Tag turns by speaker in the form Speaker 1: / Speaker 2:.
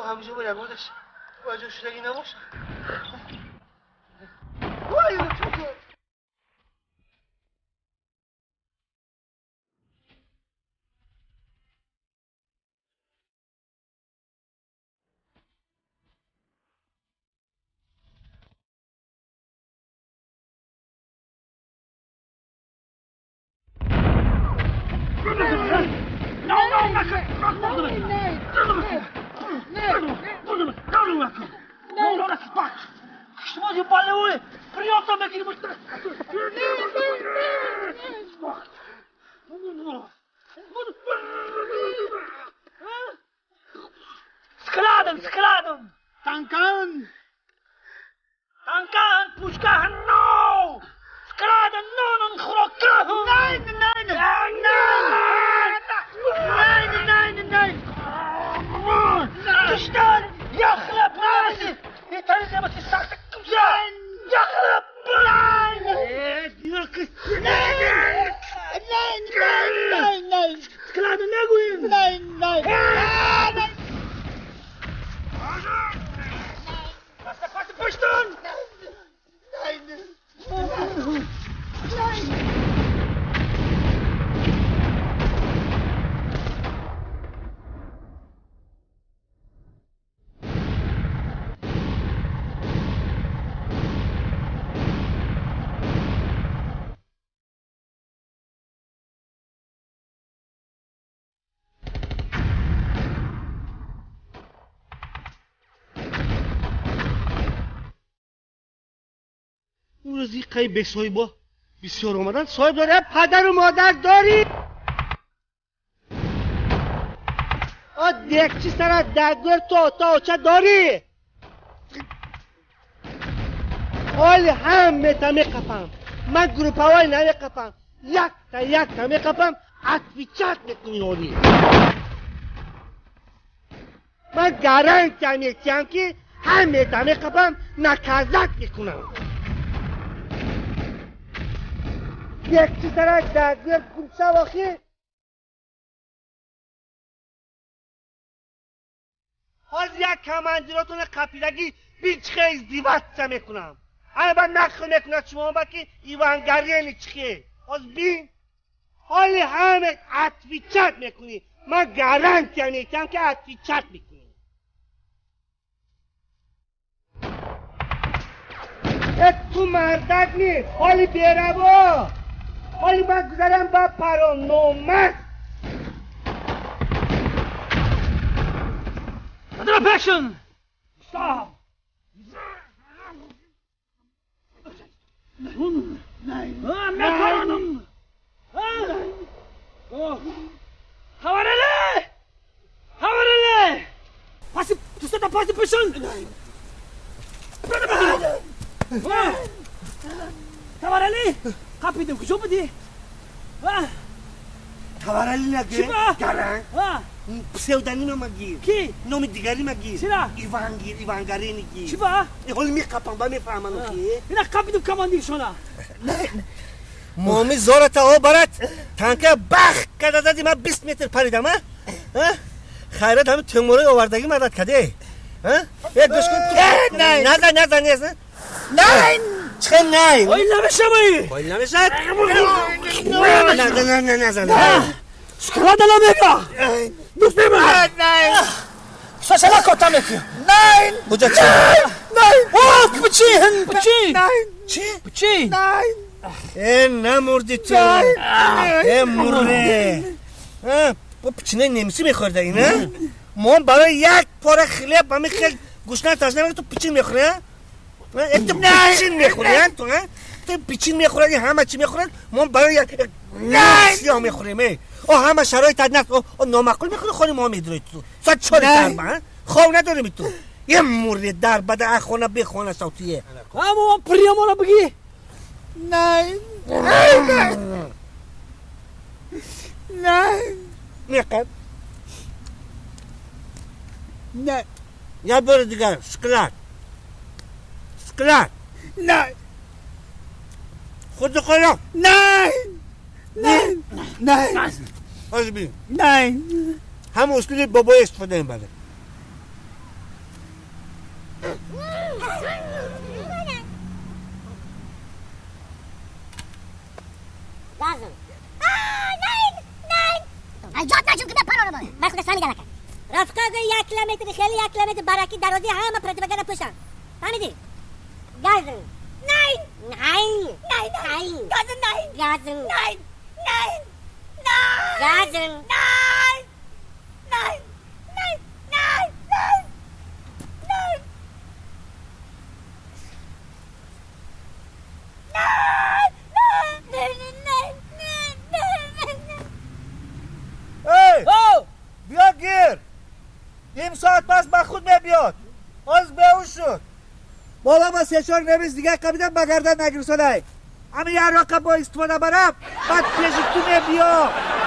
Speaker 1: ҳамиҷо ба ягонаш ба ҷо шудагӣ набошад. Вай, Skladen!
Speaker 2: Tankan!
Speaker 1: Tankan, pushkahan, no! Skladen, nonon, khrokahan!
Speaker 2: Nein, nein! Nein! Nein, nein, nein!
Speaker 1: Tishtan! Yakhla brasi! Italiya basi sakta kumsa! Yakhla brasi!
Speaker 2: Nein! Nein, nein, nein, nein!
Speaker 1: Skladen, naguin!
Speaker 2: Nein, nein! Nein!
Speaker 1: Pashton!
Speaker 2: Nein! Nein! Nein!
Speaker 1: Имрӯз иқаи бесоҳибо бисёр омаданд. Соҳиб дорӣ, падару модар дорӣ? О декчи сара дагӯр то ота оча дорӣ? Оли ҳам мета меқапам. Ман группавой намеқапам. Якта якта меқапам, отвечать мекунӣ оли. Ман гарантия метиҳам ки ҳам мета меқапам, наказать мекунам. Якчи сара дагӯр кунса вохи? Ҳозир як командиротона қапидагӣ бичихе издиватса мекунам. Ана ба нақл мекунад шумо ба ки Иван Гарени чихе. Ҳозир бин. Ҳоли ҳаме отвечать мекунӣ. Ман гарантия метиҳам ки отвечать мекунӣ. Э ту мардак ни, ҳоли бераво. Ҳоли ман гузарам ба парономат.
Speaker 3: Action! Stop!
Speaker 2: Nein!
Speaker 3: Nein! Havarele! Havarele! Pasi, tu pasi пашон! Таварали! Қапидим, куҷо будӣ?
Speaker 1: Таварали нагир? Гаранг? Псевдонима магир.
Speaker 3: Ки?
Speaker 1: Номи дигари магир.
Speaker 3: Чира?
Speaker 1: Ивангир, Ивангарени гир.
Speaker 3: Чӣ ба?
Speaker 1: Ҳоли меқапам, ба мефаҳмам ки.
Speaker 3: Ина қапидим командиршона.
Speaker 1: Моми зората о барат. Танка бах када зади ман 20 метр паридам, а? Хайрат ҳами тӯморои овардагӣ мадад каде. А? Э гӯш кун. Назан, назан, назан.
Speaker 2: Nein!
Speaker 1: Чӣ най?
Speaker 3: Ой намешавӣ!
Speaker 1: Ой намешад? На, на, на, назан.
Speaker 3: Склада намега! Духтема!
Speaker 2: Nein!
Speaker 3: Сашала кота меки!
Speaker 2: Nein!
Speaker 1: Буҷа чӣ?
Speaker 2: Nein!
Speaker 3: О, пчи! Пчи!
Speaker 2: Nein!
Speaker 1: Чӣ?
Speaker 3: Пчи!
Speaker 2: Nein!
Speaker 1: Э, намурди ту! Э, мурре! Бо пчинаи немисӣ мехӯрда ина? Мо барои як пора хлеб ҳами хел гӯшна ташна мекунӣ, ту пичин мехӯрӣ, а? Э, ту пичин мехӯрӣ, а? Ту, а? Ту пичин мехӯрад, ҳама чӣ мехӯрад, мо барои як сиёҳ мехӯрем, э. О, ҳама шароит наст, о, номаъқул мекунӣ, хони мо медурӣ ту. Соат чори дарба, а? Хов надорем ту. Е мурре дар бада а хона бехона шав туе.
Speaker 3: Ҳамо приёмона бигӣ!
Speaker 2: Nein! Nein!
Speaker 1: Меқаб.
Speaker 2: Nein!
Speaker 1: Я бори дигар, склад. Склад.
Speaker 2: Nein!
Speaker 1: Худи хӯрок.
Speaker 2: Nein! Nein! Nein!
Speaker 1: Ҳозир бин.
Speaker 2: Nein!
Speaker 1: Ҳама услуби бобои истифода мебарад.
Speaker 4: 1 километр хеле 1 километр бараки дарози ҳама пропаганда пӯшам. Фаҳмидӣ? Газн.
Speaker 5: Nein!
Speaker 4: Nein!
Speaker 5: Nein,
Speaker 4: Nein!
Speaker 5: Газн, nein!
Speaker 4: Газн.
Speaker 5: Nein! Nein! Nein!
Speaker 4: Газн.
Speaker 5: Nein! Nein! Nein! Nein! Nein! Nein! Nein! Nein! Nein! Nein! Nein!
Speaker 1: Эй,
Speaker 3: О!
Speaker 1: биё гир. Ним соат пас ба худ мебиёд. Ҳоз беҳуш шуд. Бола ба се-чор немис дигар қабида ба гардан нагирсодай. Ҳамин як роқа бо истифода барам, баъд пеши ту мебиём.